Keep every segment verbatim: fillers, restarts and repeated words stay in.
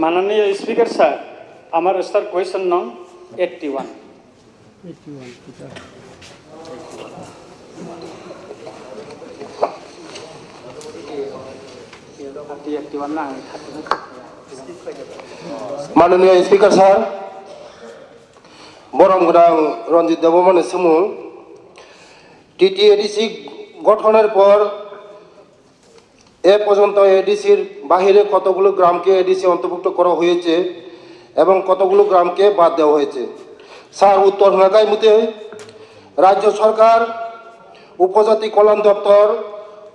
মাননীয় speaker sir, আমার sir question নং এইটটি ওয়ান। মাননীয় স্পিকার স্যার, বরম গণাং রঞ্জিত দেববর্মানি সুমুং। টিটিএডিসি গঠনের পর এ পর্যন্ত এডিসির বাহিরে কতগুলো গ্রামকে এডিসি অন্তর্ভুক্ত করা হয়েছে এবং কতগুলো গ্রামকে বাদ দেওয়া হয়েছে? স্যার, উত্তর হঙাকাই মতে রাজ্য সরকার উপজাতি কল্যাণ দপ্তর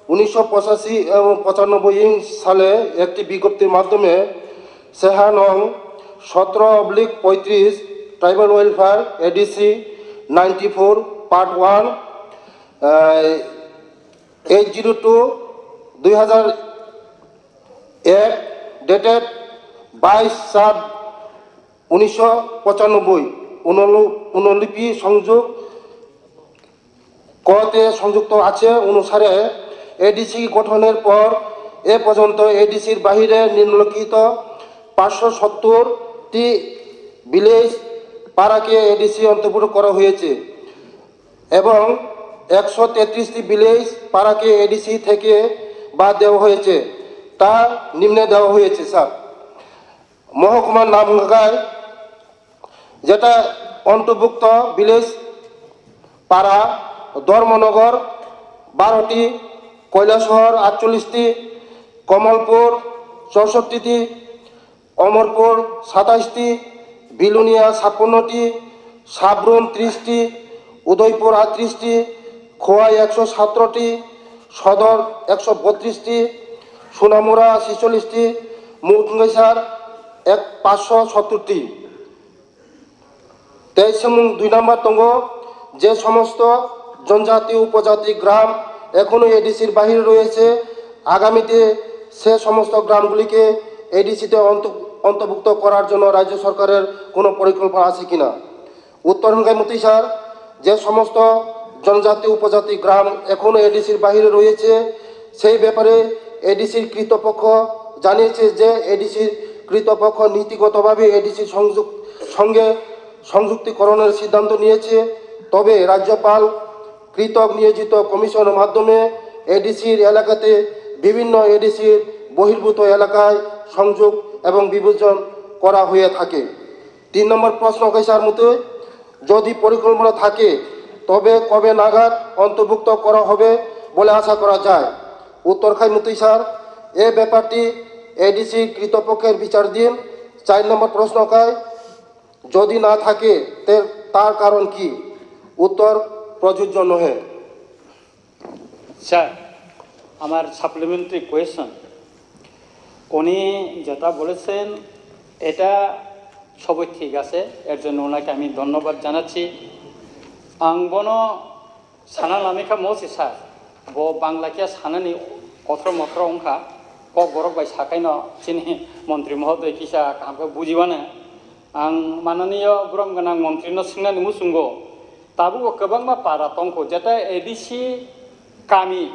উনিশশো পঁচাশি এবং পঁচানব্বই সালে একটি বিজ্ঞপ্তির মাধ্যমে সেহানং সতেরো অবলিক পঁয়ত্রিশ tribal welfare ADC ninety four part one eight zero two দুই হাজার এক, ডেটেড বাইশ সাত উনিশশো পঁচানব্বই, অনুলিপি সংযোগ কতে সংযুক্ত আছে অনুসারে এডিসি গঠনের পর এ পর্যন্ত এডিসির বাহিরে নিম্নলিখিত পাঁচশো সত্তরটি ভিলেজ পাড়াকে এডিসি অন্তর্ভুক্ত করা হয়েছে এবং একশো তেত্রিশটি ভিলেজ পাড়াকে এডিসি থেকে বাদ দেওয়া হয়েছে। তা নিম্নে দেওয়া হয়েছে স্যার। মহকুমার নাম হঙাকাই যেটা অন্তর্ভুক্ত ভিলেজ পাড়া ধর্মনগর বারোটি, কৈলাসহর আটচল্লিশটি, কমলপুর চৌষট্টিটি, অমরপুর সাতাইশটি, বিলুনিয়া ছাপ্পান্নটি, সাব্রুম ত্রিশটি, উদয়পুর আটত্রিশটি, খোয়াই একশো সতেরোটি, সদর একশো বত্রিশটি, সোনামুড়া ছেচল্লিশটি, মৌলভীবাজার এক পাঁচশো সত্তরটি। তেইশ এবং দুই নম্বর tongo, যে সমস্ত জনজাতি উপজাতি গ্রাম এখনো এডিসির বাইরে রয়েছে, আগামীতে সে সমস্ত গ্রামগুলিকে এডিসিতে অন্ত- অন্তর্ভুক্ত করার জন্য রাজ্য সরকারের কোনো পরিকল্পনা আছে কিনা? উত্তর হঙাই মতোই স্যার, যে সমস্ত জনজাতি উপজাতি গ্রাম এখনো এডিসির বাইরে রয়েছে, সেই ব্যাপারে এডিসির কর্তৃপক্ষ জানিয়েছে যে এডিসির কর্তৃপক্ষ নীতিগতভাবে এডিসির সংযুক- সঙ্গে সংযুক্তিকরণের সিদ্ধান্ত নিয়েছে। তবে রাজ্যপাল কর্তৃক নিয়োজিত কমিশনের মাধ্যমে এডিসির এলাকাতে বিভিন্ন এডিসির বহির্ভূত এলাকায় সংযোগ এবং বিভাজন করা হয়ে থাকে। তিন নম্বর প্রশ্ন হঙাকাই স্যার মতোই, যদি পরিকল্পনা থাকে তবে কবে নাগাদ অন্তর্ভুক্ত করা হবে বলে আশা করা যায়? উত্তর হঙাই মতোই স্যার, এ ব্যাপারটি এডিসি কর্তৃপক্ষের বিচারাধীন। চার নম্বর প্রশ্ন হঙাকাই, যদি না থাকে তে তার কারণ কি? উত্তর প্রযোজ্য নহে। স্যার, আমার সাপ্লিমেন্টারি কোয়েশ্চন, উনি যেটা বলেছেন এটা সবই ঠিক আছে, এর জন্য ওনাকে আমি ধন্যবাদ জানাচ্ছি। Ang bono sana lamikha mosi sir, bo Bangla khe sanani kothro mothro wngkha, kok borok bai sakaino chini montri mohodoi kisa kaham khe bujiwano. Ang mananiyo borom gwnang montri no swngnani muchungo, tabukbo kwbangma para tongkho, jeta A D C kami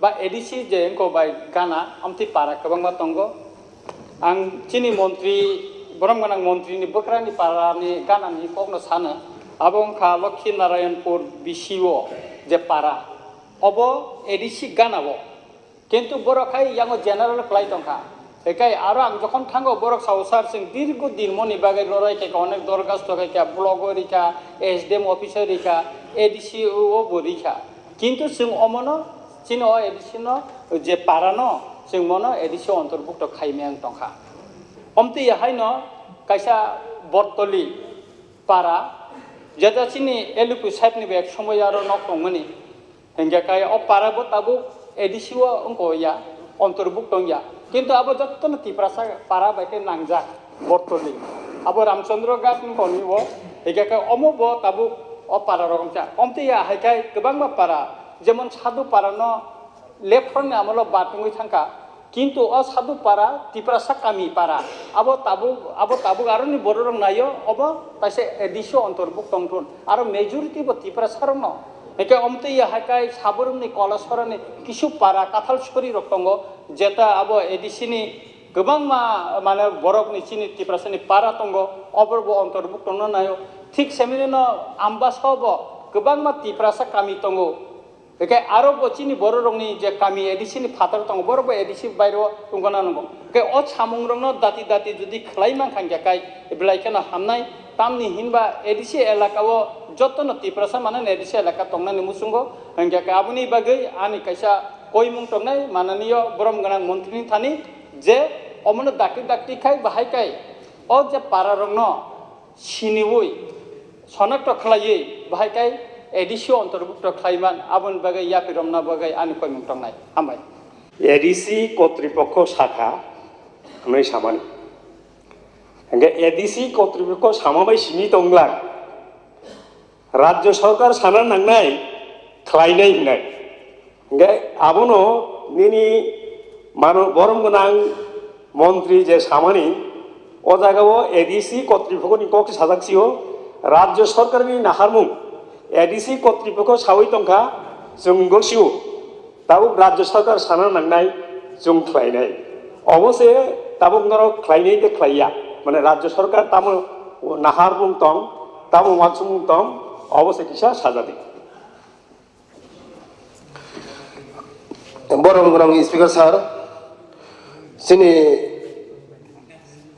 ba A D C je wngkho bai gana, amtwi para kwbangma tongo. Ang chini montri, borom gwnang montri ni bwkrani para ni gana ni kok no sano, abo wngkha Lokhi Narayanpur B C O je para, obo A D C gana o. Kintu borok hai yango general kwlai tongkha. Hekai aro ang jokhon thango, borok sao sir, chwng dirgo din moni bagwi lorai khaikha, onek dorgasto khaikha, block o rikha, S D M office o rikha, A D C o bo rikha. Kintu chwng omono, chini o A D C no, je para no, chwng mono A D C o ontorbukto khai maya wng tongkha. Omtwi haino kaisa Bortoli para, jeta chini L P side ni bo ek somoy aro nok tongmani. Hingkhe khe o para bo tabuk A D C o wngkha ya, ontorbukto wngya. Kintu abo jotono Tiprasa para bai khe nangjak Bortoli. Abo Ramchandra Ghat wngkha ni o, hingkhe khe omo bo tabuk o para rok wngkha. Omtwi ya hai khe kwbangma para, jemon Sadhu para no left front ni amolo bat wngwi thangkha. Kintu o Sadhu para, Tiprasa kami para, abo tabuk, abo tabuk aroni bororok naio, obo kaisa A D C o ontorbukto tongthun. Aro majority bo Tiprasa rokno. Hingkhe omtwi ya hai khe Sabrumni, Kolasarani kisu para, Kathalsori rok tongo, jeta abo A D C ni Kwbangma, mane, borokni chini Tiprasani para tongo, oborokbo ontorbukto tongna naio. Thik seminino Ambasao bo kwbangma Tiprasa kami tongo. Hwnkhe aro bo chini bororokni je kami A D C ni phatar tongo, borokbo A D C bairo wngkha na nwngo. Hwnkhe o samungrokno dati dati jodi khlai mankha hwnkhe kai belai kheno hamnai. Tamni hinba A D C elaka o jotono Tiprasa manani A D C elaka tongnani muchungo. Hwnkhe kai aboni bagwi ani kaisa koimung tongnai mananiyo borom gwnang montri ni thani je omono dakti dakti khai bahai kai o je para rokno siniwi sonakto khlaiwi bahai kai A D C o ontorbukto khlaiman aboni bagwi yapri romna bagwi ani koimung tongnai. Hambai. A D C kotripokho sakha hwnwi samani. Hwnkhe A D C kotripokho sama bai simi tongla. Rajya sarkar sana nangnai khlainai hwnwi. Hwnkhe abono nini mano borom gwnang montri je samani o jagao A D C kotripokho ni kok sajak sio rajya sarkar ni naharmung A D C kotripokho sawi tongkha chwng gosio. Tabuk rajya sarkar sana nangnai chwng khlainai. Obo se tabuk norok khlainai de khlaiya. Mane rajya sarkar tamo nahar bung tong, tamo wansung bung tong, obo se kisa sajadi. Borom gwnang Speaker sir, chini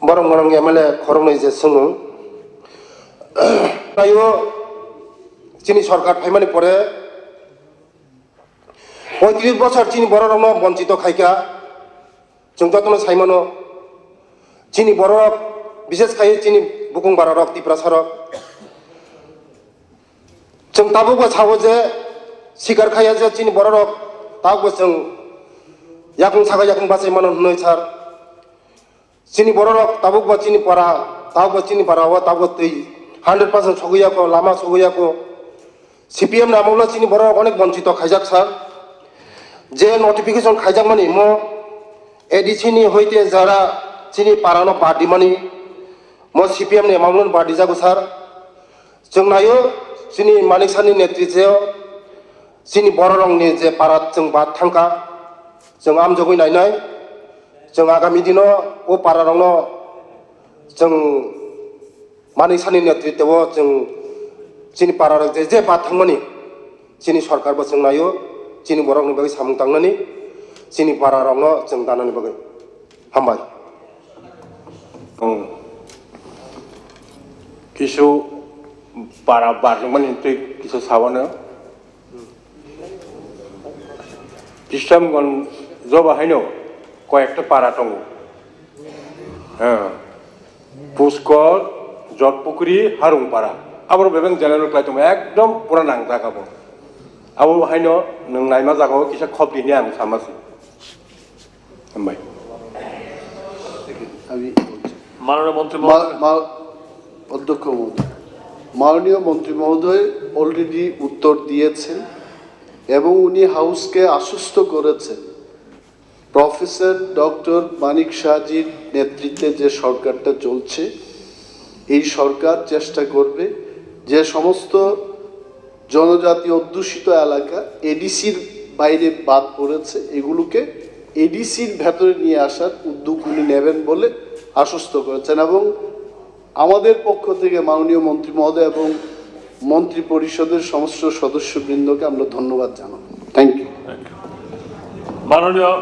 borom gwnang M L A khoroknwi je swngmung. Taio chini sarkar phaimani pore poitris bosor chini bororokno bonchito khaikha, chwng jotono saimano. Chini bororok, bises khai chini bukung bararok, Tiprasarok. Chwng tabukbo sao je, sikar khaiya je chini bororok, tabukbo chwng yakung saka yakung bachai mano hwnwi sir. Chini bororok tabukbo chini para, tabukbo chini para o tabukbo twi hundred percent sogwi yako, lama sogwi yako. C P M ni amolo chini bororok onek bonchito khaijak sir. Je notification khaijakmani mo A D C ni hoite jara chini para no badi mani mo C P M ni amolo badi jago sir. Chwng naio chini Manik sir ni netritweo chini bororokni je para chwng bad thangkha, chwng amjogwi nainai. Chwng agami dino o pararokno chwng Manik sir ni netritweo chwng chini pararok je je bad thangmani chini sarkar bo chwng naio, chini borokni bagwi samung tangnani, chini pararokno chwng danani bagwi. Hambai. Ang kisu para barnukmani twi kisu sawano. Kistamganj joba haino koyekta para tongo. Hwnkhe Puskor, Jotpukri, Harungpara. Aboro bebeng general khlai tongo, ekdom pura nangjak abo. Abo haino nwng naima jagao kisa khobdi hwnwi ang sama se. Hambai. আমি মাননীয় মন্ত্রী মহোদয়। মা-, মা-, অধ্যক্ষ মহোদয়, মাননীয় মন্ত্রী মহোদয় already উত্তর দিয়েছেন এবং উনি হাউসকে আশ্বস্ত করেছেন, প্রফেসর ডক্টর মানিক সাহাজির নেতৃত্বে যে সরকারটা চলছে, এই সরকার চেষ্টা করবে যে সমস্ত জনজাতি অধ্যুষিত এলাকা এডিসির বাইরে বাদ পড়েছে, এগুলোকে এডিসির ভেতরে নিয়ে আসার উদ্যোগ উনি নেবেন বলে আশ্বস্ত করেছেন। এবং আমাদের পক্ষ থেকে মাননীয় মন্ত্রী মহোদয় এবং মন্ত্রী পরিষদের সমস্ত সদস্যবৃন্দকে আমরা ধন্যবাদ জানাবো। Thank you. মাননীয়